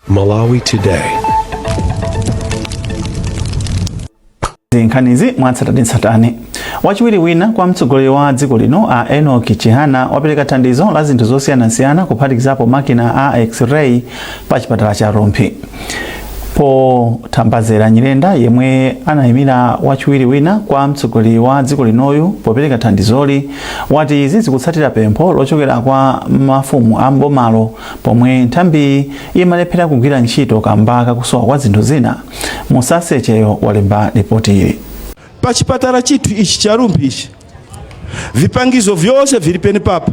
Malawi Today. Nkhanizi mwatsatanetsatane. Wachiwiri wina kwa mtsogoleri wa dziko lino a Enoch Chihana wapereka thandizo la zinthu zosiyanasiyana kuphatikizapo makina a x-ray pa chipatala cha Rumphi. Paul Ntambazera Nyirenda yemwe anayimira wachiwiri wina kwa mtsogoleri wa dziko linoyu popereka thandizoli wati izi zikutsatira pempho lochokera kwa mafumu a mbomalo pomwe nthambiyi imalephera kugwira ntchito kamba kakusowa kwa zinthu zina. Musasecheyo walemba ripoti ili. Pa chipatala chithu ichi cha Rumphi ichi vipangizo vyonse vili pene papa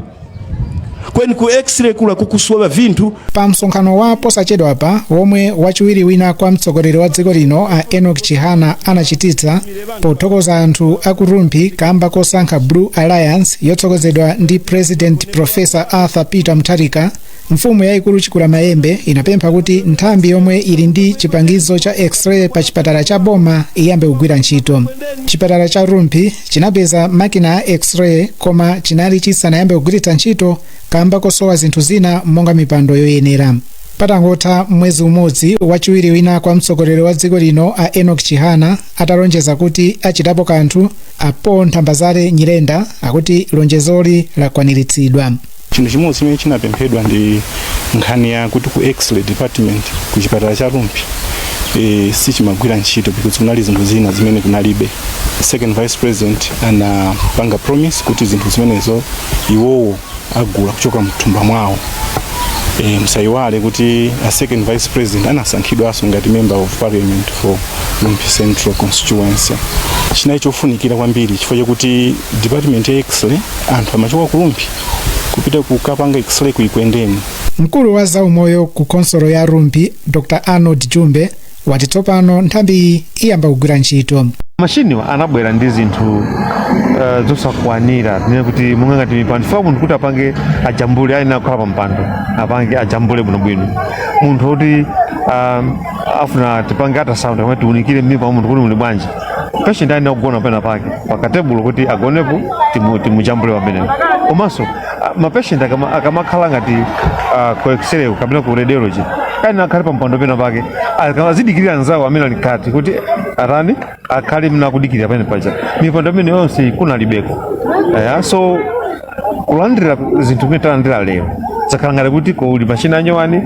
kweni ku x-ray kula kukusowa vinthu. Pa msonkhano wa posachedwapa womwe wachiwiri wina kwa mtsogoleri wa dziko lino a Enoch Chihana anachititsa pothokoza anthu aku Rumphi kamba kosankha Blue Alliance yotsogozedwa ndi President Professor Arthur Peter Mutharika, mfumu yayikulu Chikulamayembe inapempha kuti nthambi yomwe ili ndi chipangizo cha x-ray pa chipatala cha boma iyambe kugwira ntchito. Chipatala cha Rumphi chinapeza makina a x-ray koma chinali chisanayambe kugwiritsa ntchito kamba kosowa zinthu zina monga mipando yoyenera. Patangotha mwezi umodzi wachiwiri wina kwa mtsogoleri wa dziko lino a Enoch Chihana atalonjeza kuti achitapo kanthu, a Paul Ntambazale Nyirenda akuti lonjezoli lakwaniritsidwa. Chinthu chimodzi chimene chinapemphedwa ndi nkhani ya kuti ku x-ray department ku chipatala cha Rumphi sichimagwira ntchito because kunali zinthu zina zimene kunalibe. Second Vice President anapanga promise kuti zinthu zimenezo iwowo agula kuchoka mthumba mwawo. Msayiwale kuti a Second Vice President anasankhidwanso ngati Member of Parliament for Rumphi Central Constituency. Chinali chofunikira kwambiri chifukwa chakuti department ya x-ray anthu amachoka ku Rumphi kupita kukapanga x-ray ku Ekwendeni. Mkulu wa zaumoyo ku konsolo ya Rumphi Dr Arnold Jumbe wati tsopano nthambiyi iyamba kugwira ntchito. Mashiniwa anabwera ndi zinthu zosakwanira, tinene kuti monga ngati mipando, chifukwa munthu kuti apange ajambule ayenera kukhala pa mpando, apange ajambule bwinobwino. Munthu kuti afuna tipange ultrasound kamene tiunikire mmimba mwa munthu kuti muli bwanji, patient ayenera kugona pena pake pakatebulo kuti agonepo timujambule pamenepo. Komanso mapatient akamakhala ngati ku x-ray kapena ku radiology ayenera akhale pa mpando pena pake, azidikirira anzawo amene ali mkati kuti atani, akhale mna akudikirira pamene paja. Mipando imene yonse kunalibeko. So kulandira zinthu zimene talandira lero zakhala ngati kuti kuli machine anyowani,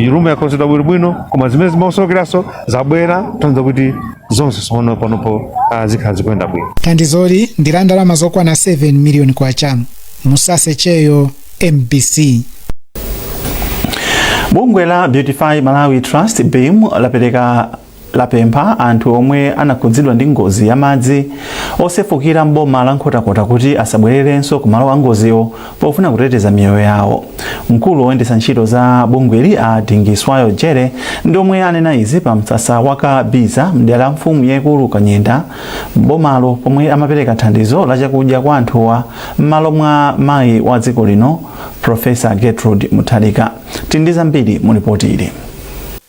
room yakonzedwa bwinobwino, koma zimene zimasowekeranso zabwera, tonza kuti zonse tsopano panopo zikhala zikuyenda bwino. Thandizoli ndi la ndalama zokwana 7 miliyoni kwacha. Musase Cheyo, MBC. Bungwe la Beautify Malawi Trust BEAM lapempha anthu omwe anakhudzidwa ndi ngozi ya madzi osefukira mboma la Nkhotakota kuti asabwererenso ku malo a ngoziwo pofuna kuteteza miyoyo yawo. Mkulu woyendetsa ntchito za bungweli a Dingiswayo Jere ndi omwe anena izi pa msasa wa Kabiza mdera la mfumu yaikulu Kanyenda mbomalo pomwe amapereka thandizo la chakudya kwa anthuwa m'malo mwa mayi wa dziko lino Professor Gertrude Mutharika. Tili ndi zambiri mu ripoti ili.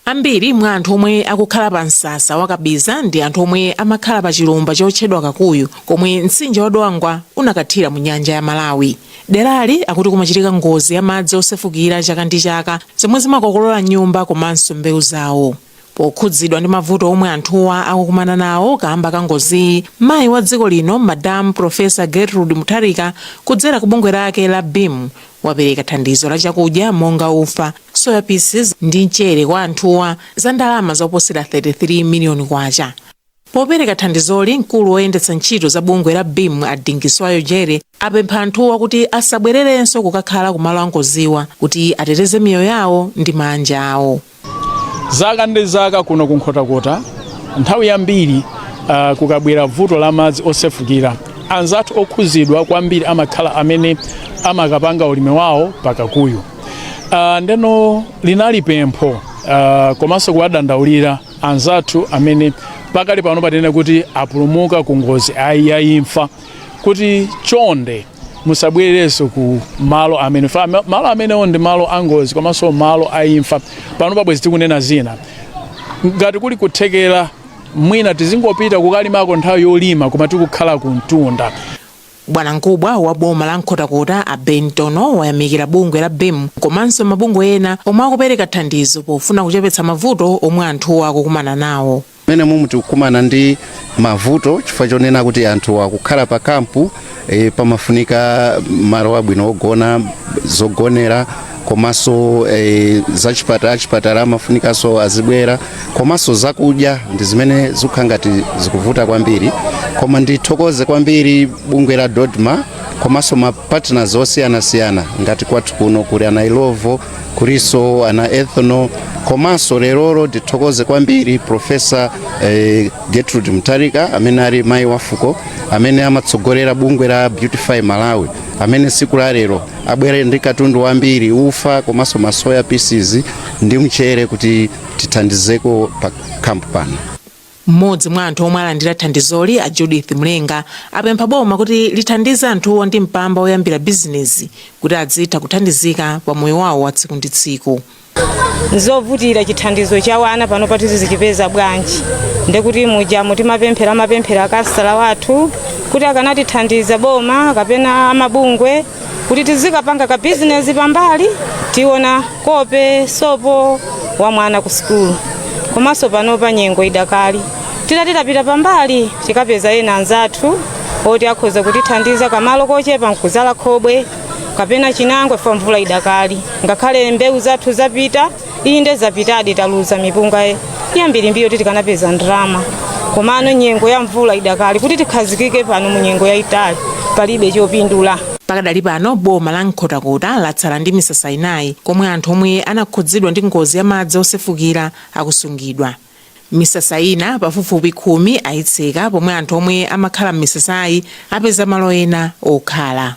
Ambiri mwa anthu omwe akukhala pa msasa wa Kabiza ndi anthu omwe amakhala pa chilumba chotchedwa Kakuyu komwe mtsinje wa Dwangwa unakathira mu nyanja ya Malawi. Derali akuti kumachitika ngozi ya madzi osefukira chaka ndi chaka zomwe zimakokolola nyumba komanso mbewu zawo. Pokhudzidwa ndi mavuto omwe anthuwa akukumana nawo kamba ka ngoziyi, mayi wa dziko lino Madam Professor Gertrude Mutharika kudzera ku bungwe lake la BEAM wapereka thandizo la chakudya monga ufa, soya pieces ndi mchere kwa anthuwa za ndalama zoposera 33 miliyoni kwacha. Popereka thandizoli, mkulu woyendetsa ntchito za bungwe la BEAM a Dingiswayo Jere apempha anthuwa kuti asabwererenso kukakhala kumalo angoziwa kuti ateteze miyoyo yawo ndi manja awo. Zaka ndi zaka kuno ku Nkhotakota nthawi yambiri kukabwera vuto la madzi osefukira, anzathu okhuzidwa kwambiri amakhala amene amakapanga ulimi wawo pakakuyu. Ndeno linali pempho komanso kuwadandaulira anzathu amene pakali pano patinene kuti apulumuka ku ngozi ya imfa kuti chonde musabwererenso ku malo amene malo amenewo ndi malo angozi komanso malo a imfa. Pano pabwezi tikunena zina ngati kuli kuthekera mwina tizingopita kukalimako nthawi yolima koma tikukhala ku mtunda. Bwanamkubwa wa boma la Nkhotakota a Ben Tono wayamikira bungwe la BEAM komanso mabungwe ena omwe akupereka thandizo pofuna kuchepetsa mavuto omwe anthuwo akukumana nawo. Mmene mumu tikukumana ndi mavuto chifukwa chonena kuti anthu akukhala pa kampu, pamafunika malo abwino ogona, zogonera, komanso zachipatala, chipatala amafunikanso azibwera, komanso zakudya ndi zimene zikukhala ngati zikuvuta kwambiri. Koma ndithokoze kwambiri bungwe la DoDMA komanso ma partners osiyanasiyana, ngati kwathu kuno kuli ana Illovo, kuliso ana Ethno, komanso lerolo ndithokoze kwambiri Professor Gertrude Mutharika, amene ali mayi wa fuko, amene amatsogolera bungwe la Beautify Malawi, amene siku la lero abwere ndi katundu wambiri, ufa komanso masoya pieces ndi mchere, kuti tithandizeko pa kampu pano. Mmodzi mwa anthu omwe alandira thandizoli, a Judith Mlenga, apempha boma kuti lithandize anthuwo ndi mpamba woyambira bizinezi kuti adzitha kuthandizika pa moyo wawo wa tsiku ndi tsiku. Nzovutira chithandizo cha wana pano patizichipeza bwanji? Ndekuti mujamu timapemphera mapemphera akasala wathu kuti akanatithandiza boma kapena amabungwe kuti tizikapanga ka bizinesi pambali, tiona kope, sopo wa mwana ku sukulu. Komanso panopa nyengo idakali, titati tapita pambali tikapeza ena anzathu oti akhoza kutithandiza kamalo kochepa nkuzala khobwe kapena chinangwe, fa mvula idakali. Ngakhale mbewu zathu zapita, inde zapitadi, taluza mipunga yambirimbiri yoti tikanapeza ndalama, komano nyengo ya mvula idakali kuti tikhazikike pano mu nyengo yayitali palibe chopindula. Pakadali pano boma la Nkhotakota latsala ndi misasa inayi komwe anthu omwe anakhudzidwa ndi ngozi ya madzi osefukira akusungidwa. Misasa ina pafupifupi 10 ayitseka, pomwe anthu omwe amakhala m'misasayi apeza malo ena okhala.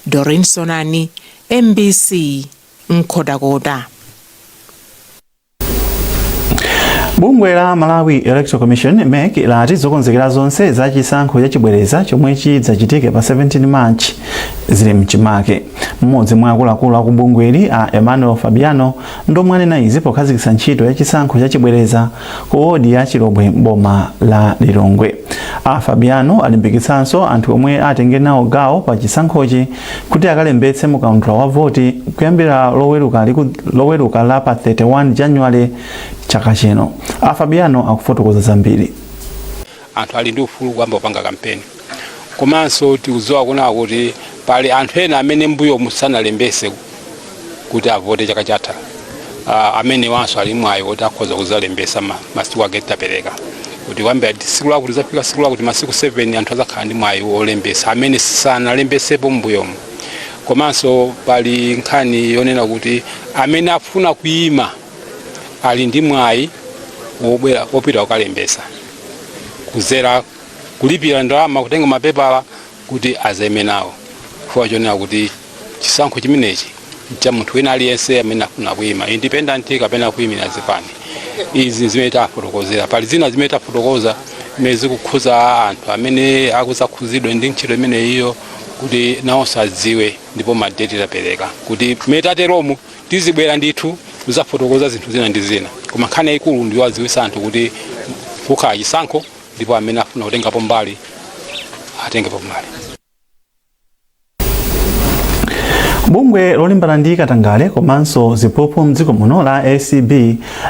Doreen Sonani, MBC, Nkhotakota. Bungwe la Malawi Electoral Commission, MEC, lati zokonzekera zonse za chisankho chachibwereza chomwe chidzachitike pa 17 March zili mchimake. Mmodzi mwa akuluakulu aku bungweli, a Emmanuel Fabiano, ndomwe anena izi pokhazikitsa ntchito ya chisankho chachibwereza ku wodi ya Chilobwe mboma la Lilongwe. A Fabiano alimbikitsanso anthu omwe atenge nawo gawo pa chisankhochi kuti akalembetse mu kaundula wa voti kuyambira loweruka la pa 31 January chaka chino. A Fabiano akufotokoza zambiri. Anthu ali ndi ufulu kuyamba kupanga kampeni, komanso tikudziwa kuna kuti pali anthu ena amene mbuyo musanalembese kuti avote chaka chatha, amene wanso ali mwayi woti akhoza kuzalembesa. Masiku ake tapereka kuti kuyambira tsiku lakuti zafika tsiku lakuti, masiku 7, anthu azakhala ndi mwayi wolembesa amene sanalembesepo mbuyomo. Komanso pali nkhani yonena kuti amene afuna kuyima ali ndi mwayi wobwera wopita kukalembesa kuzera kulipira ndalama, kutenga mapepala kuti azayime nawo, chifukwa chonena kuti chisankho chimenechi cha munthu wina aliyense amene afuna kuyima independent kapena kuyimira zipani. Izi zimene tafotokozera. Pali zina zimene tafotokoza zimene zikukhuza anthu amene akuzakhuzidwe ndi ntchito imeneyiyo kuti nawonso adziwe, ndipo madeti tapereka kuti mmene tateromu tizibwera ndithu kuzafotokoza zinthu zina ndi zina, koma nkhani yayikulu ndiyo adziwitsa anthu kuti kukhala chisankho ndipo amene afuna kutengapo mbali atengepo mbali. Bungwe lolimbana ndi katangale komanso ziphuphu mdziko muno la ACB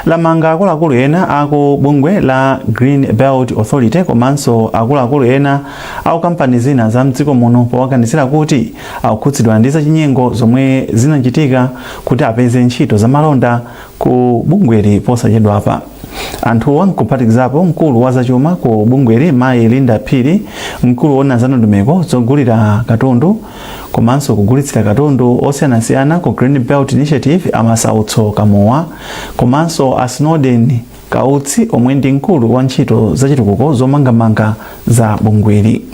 lamanga akuluakulu ena aku bungwe la Green Belt Authority komanso akuluakulu ena aku kampani zina za mdziko muno powaganizira kuti akukhudzidwa ndi zachinyengo zomwe zinachitika kuti apeze ntchito zamalonda ku bungweli posachedwapa. Anthuwa nkuphatikizapo mkulu wa zachuma ku bungweli, mayi Linda Phiri, mkulu woona za ndondomeko zogulira katundu komanso kugulitsira katundu osiyanasiyana ku Green Belt Initiative, Amasautso Kamowa, komanso a Snowden Kautsi omwe ndi mkulu wa ntchito zachitukuko zomangamanga za bungweli.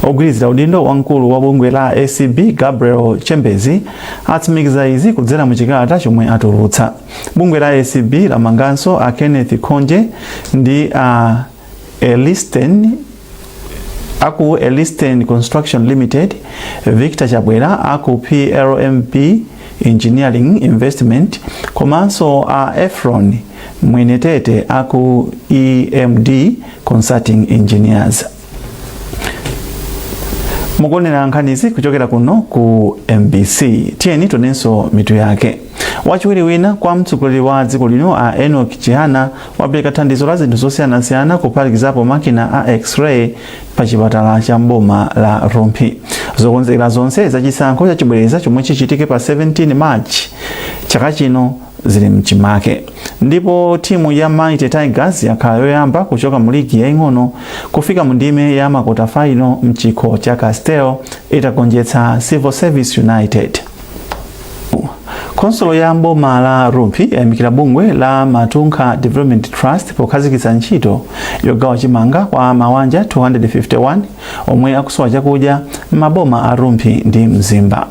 Ogwirizira udindo wa mkulu wa bungwe la ACB, Gabriel Chembezi, atsimikiza izi kudzera mu chikalata chomwe atulutsa. Bungwe la ACB lamanganso a Kenneth Khonje ndi a Elisten aku Elisten Construction Limited, Victor Chabwera aku PLMP Engineering Investment, komanso a Efron Mwenetete aku EMD Consulting Engineers. Mukuonera nkhanizi kuchokera kuno ku MBC. Tiyeni tionenso mitu yake. Wachiwiri wina kwa mtsogoleri wa dziko lino a Enoch Chihana wapereka thandizo la zinthu zosiyanasiyana, kuphatikizapo makina a X-ray, pa chipatala cha mboma la Rumphi. Zokonzekera zonse zachisankho chachibwereza chomwe chichitike pa 17 March chaka chino zili mchimake. Ndipo timu ya Mighty Tigers yakhala yoyamba kuchoka mu ligi yaing'ono kufika mu ndime ya ma quarter final mchikho cha Castel itagonjetsa Civil Service United. Khonsolo ya mboma la Rumphi yayamikira bungwe la Matunkha Development Trust pokhazikitsa ntchito yogawa chimanga kwa mawanja 251 omwe akusowa chakudya m'maboma a Rumphi ndi Mzimba.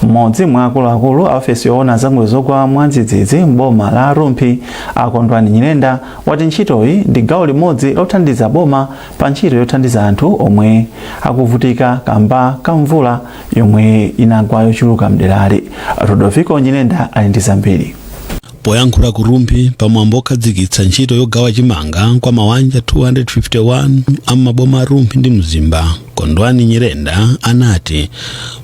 Mmodzi mwa akuluakulu a ofesi yoona za ngozi zogwa mwadzidzidzi mboma la Rumphi, Akondwani Nyirenda, wati ntchitoyi ndi gawo limodzi lothandiza boma pa ntchito yothandiza anthu omwe akuvutika kamba ka mvula yomwe inagwa yochuluka mderali. Rodolfo Nyirenda ali ndi zambiri. Poyankhula ku Rumphi pamwambo okhazikitsa ntchito yogawa chimanga kwa mawanja 251 am'maboma a Rumphi ndi Mzimba, Kondwani Nyirenda anati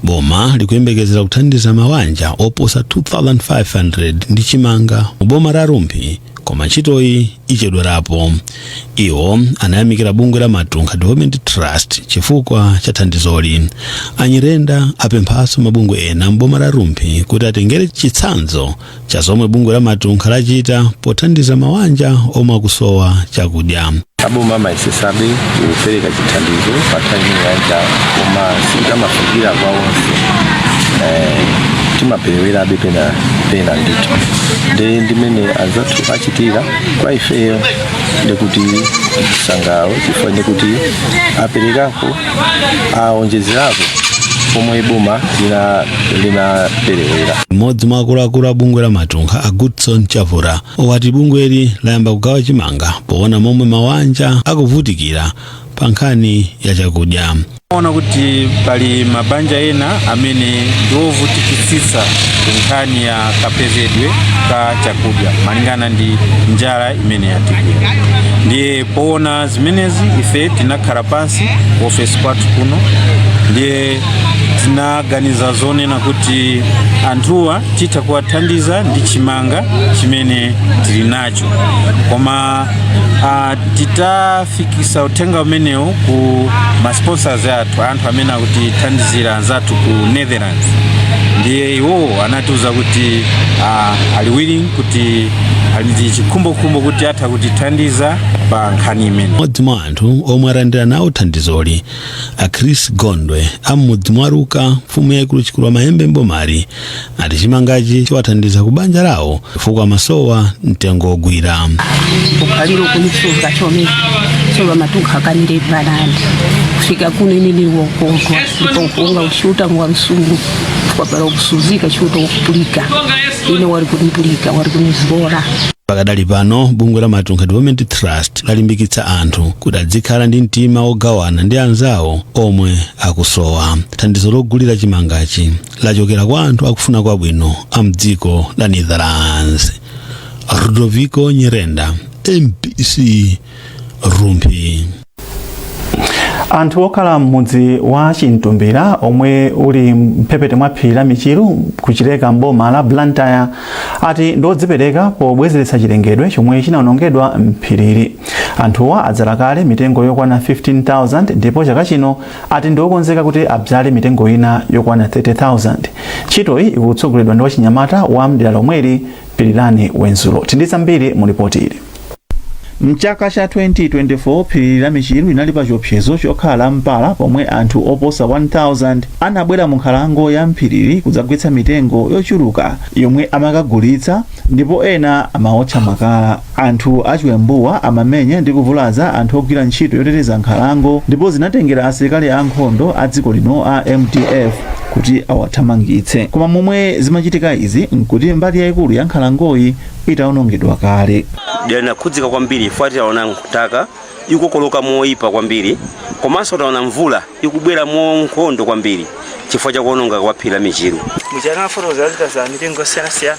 boma likuyembekezera kuthandiza mawanja oposa 2500 ndi chimanga mu boma la Rumphi, koma ntchitoyi ichedwerapo. Iwo anayamikira bungwe la Matunkha Development Trust chifukwa cha thandizoli. Anyirenda apemphanso mabungwe ena m'boma la Rumphi kuti atengere chitsanzo cha zomwe bungwe la Matunkha lachita pothandiza mawanja omwe akusowa chakudya. Aboma amayesesabe kupereka chithandizo pa nthawi imene ya njala, koma sikamafikira kwa onse. Timaperewerabe pena pena ndithu. Ndi ndimene anzathu achitira kwa ifeyo, ndikuti chisangalalo, chifukwa ndikuti aperekako, aonjezerako pomwe boma linaperewera. Mmodzi mwa akuluakulu a bungwe la Matunkha, a Goodson Chavura, wati bungweli layamba kugawa chimanga poona momwe mawanja akuvutikira pa nkhani ya chakudya. Ona kuti pali mabanja ena amene ndiovutikitsitsa ku nkhani ya kapezedwe ka chakudya malingana ndi njala imene yatigwira. Ndiye poona zimenezi, ife tinakhala pansi ku ofesi kwathu kuno, ndiye tinaganiza zonena kuti anthuwa titha kuwathandiza ndi chimanga chimene tili nacho. Koma titafikisa uthenga umenewu ku ma sponsors athu, anthu amene akutithandizira, anzathu ku Netherlands, ndiye iwowo anatiuza kuti ali willing, kuti ali ndi chikhumbokhumbo kuti atha kutithandiza pa nkhani imene. Mmodzi mwa anthu omwe alandira nawo thandizoli, a Chris Gondwe am'mudzi mwa Ruka, mfumu yaikulu Chikulu wa Mahembe mbomali, ati chimangachi chiwathandiza ku banja lawo chifukwa masowa mtengo wogwira. Ukhalire kunisuka chomene soba Matunkha kanire panandi kufika kuno, ine niliwokondwa ndipo nkuonga ushuta mwa msungu kwapala kusuzika chuta kupulika ine wali kunipulika wali kunizibora. Pakadali pano, bungwe la Matunkha Development Trust lalimbikitsa anthu kuti adzikhala ndi mtima wogawana ndi anzawo omwe akusowa. Thandizo logulira chimangachi lachokera kwa anthu akufuna kwabwino a mdziko la Netherlands. Rudoviko Nyirenda, MBC, Rumphi. Anthu okhala m'mudzi wa Chintumbira omwe uli mphepete mwa phiri la Michiru kuchileka mboma la Blantyre ati ndiodzipereka pobwezeretsa chilengedwe chomwe chinawonongedwa mphiriri. Anthuwa adzala kale mitengo yokwana 15,000 ndipo chaka chino ati ndiokonzeka kuti abzale mitengo ina yokwana 30,000. Ntchitoyi ikutsogoleredwa ndi wachinyamata wa mdera lomweli, Pirirani Wenzulo. Tindi zambiri mu ripoti ili. Mchaka cha 2024, phiri la Michiru linali pa chiopsezo chokhala mpala pomwe anthu oposa 1000 anabwera mu nkhalango ya mphiriri kudzagwetsa mitengo yochuluka yomwe amakagulitsa, ndipo ena amawotcha makala. Anthu achiwembuwa amamenya ndi kuvulaza anthu ogwira ntchito yoteteza nkhalango, ndipo zinatengera asilikali ankhondo a dziko lino a MDF kuti awathamangitse. Koma momwe zimachitika izi nkuti mbali yayikulu ya nkhalangoyi itawonongedwa kale. Dera linakhudzika kwambiri chifukwa taona nthaka ikukokoloka moyipa kwambiri, komanso taona mvula ikubwera monkhondo kwambiri chifukwa cha kuononga kwa phiri la Michiru. Muchana fotoza za mitengo osiyanasiyana.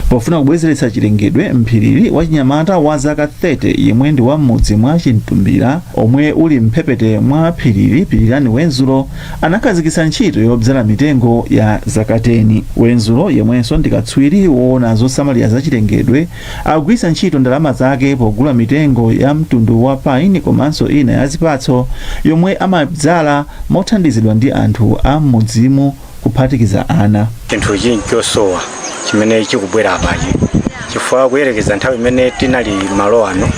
Pofuna kubwezeretsa chilengedwe mphiriri, wachinyamata wa zaka 30 yemwe ndi wa m'mudzi mwa Chintumbira omwe uli mphepete mwa phiriri, Pirirani Wenzulo, anakhazikitsa ntchito yobzala mitengo ya zaka 10. Wenzulo, yemwenso ndi katswiri woona zosamalira za chilengedwe, akugwiritsa ntchito ndalama zake pogula mitengo ya mtundu wa pine komanso ina ya zipatso yomwe amadzala mothandizidwa ndi anthu a m'mudzimu, kuphatikiza ana. Chinthu ichi nchosowa chimene chikubwera apachi, chifukwa kuyerekeza nthawi imene tinali malo ano,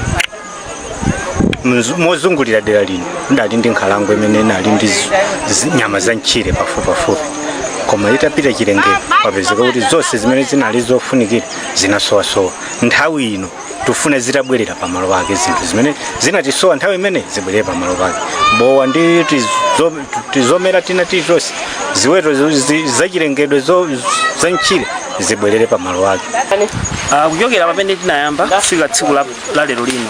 mozungulira dera lino ndali ndi nkhalango imene inali ndi nyama za mtchire pafupipafupi, koma itapita chilengedwe papezeka kuti zonse zimene zinali zofunikira zinasowasowa. Nthawi ino tifuna zitabwerera pamalo ake, zinthu zimene zinatisowa nthawi imene zibwerere pamalo pake, bowa ndi tizomera tina tilitonse, ziweto zachilengedwe za mtchire zibwerere pamalo ake. Kuchokera pamene tinayamba kufika tsiku la lero lino,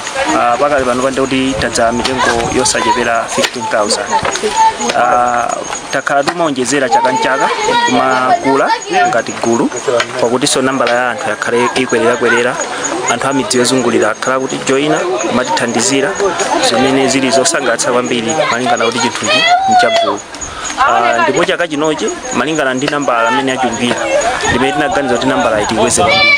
pakali pano pande kuti tadzala mitengo yosachepera 15,000. Takhala timaonjezera chaka nchaka, kumakula ngati gulu, pakutinso nambala ya anthu yakhale ikwererakwerera. Anthu a midzi yozungulira akhala kuti joyina kumatithandizira, zimene zili zosangalatsa kwambiri malingana kuti chinthuchi nchagulu. Ndipo chaka chinochi, malingana ndi nambala amene achulukira, ndimene tinaganiza kuti nambala itikweze kwambiri,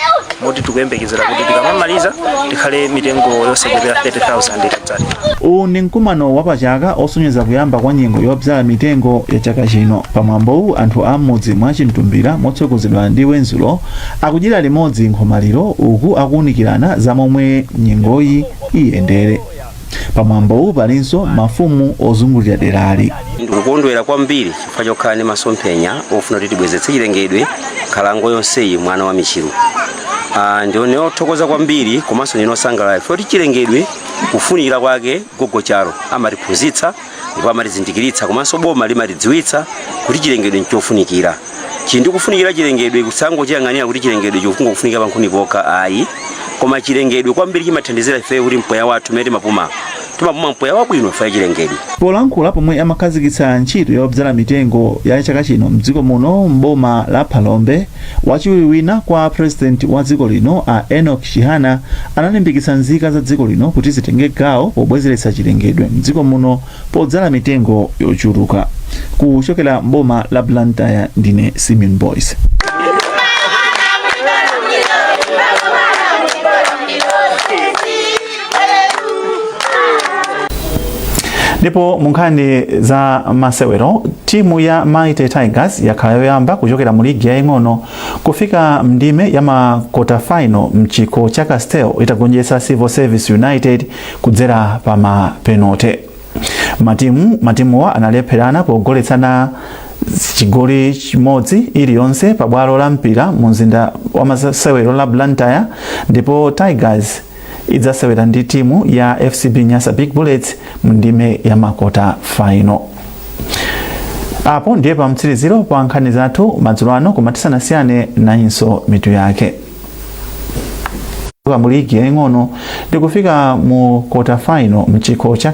moti tikuyembekezera kuti tikamamaliza tikhale mitengo yosachepera 30,000 itadzala. Uwu ndi mkumano wapachaka osonyeza kuyamba kwa nyengo yobzala mitengo ya chaka chino. Pamwambowu, anthu a m'mudzi mwa Chintumbira motsogozedwa ndi Wenzulo akudyera limodzi nkhomaliro uku akuwunikirana za momwe nyengoyi iyendere. Pamwambowu palinso mafumu ozungulira derali. Ndikukondwera kwambiri chifukwa chokhala ndi masomphenya ofuna kuti tibwezetse chilengedwe, nkhalango yonseyi, mwana wa michiru. Ndione othokoza kwambiri komanso ndine osangalala chifukwa kuti chilengedwe kufunikira kwake gogo Charo amatiphunzitsa ndipo amatizindikiritsa, komanso boma limatidziwitsa kuti chilengedwe nchofunikira. Chindi kufunikira chilengedwe, kusangochiyang'anira kuti chilengedwe chikungofunikira pankhuni pokha, ayi, koma chilengedwe kwambiri chimathandizira ife kuti mpweya wathu umene timapuma, timapuma mpweya wabwino ife chilengedwe. Polankhula pomwe amakhazikitsa ntchito yobzala mitengo ya chaka chino mdziko muno mboma la Phalombe, wachiwiri wina kwa president wa dziko lino a Enoch Chihana analimbikitsa nzika za dziko lino kuti zitenge gawo pobwezeretsa chilengedwe mdziko muno podzala mitengo yochuluka. Kuchokera mboma la Blantyre, ndine Simeon Boyce. Ndipo mu nkhani za masewero, timu ya Mighty Tigers yakhala yoyamba kuchokera mu ligi yaying'ono kufika mndime ya ma quarter final mchikho cha Castel itagonjetsa Civil Service United kudzera pa mapenote. Matimuwa analepherana pogoletsana chigoli chimodzi iliyonse pa bwalo la mpira mu mzinda wa masewero la Blantyre, ndipo Tigers idzasewera ndi timu ya FCB Nyasa Big Bullets mu ndime ya ma quarter final. Apo ndiye pa mtsiriziro pa nkhani zathu madzulo ano, koma tisanasiyane, nayinso mitu yake. Mu ligi yaying'ono ndikufika mu quarter final mchikho cha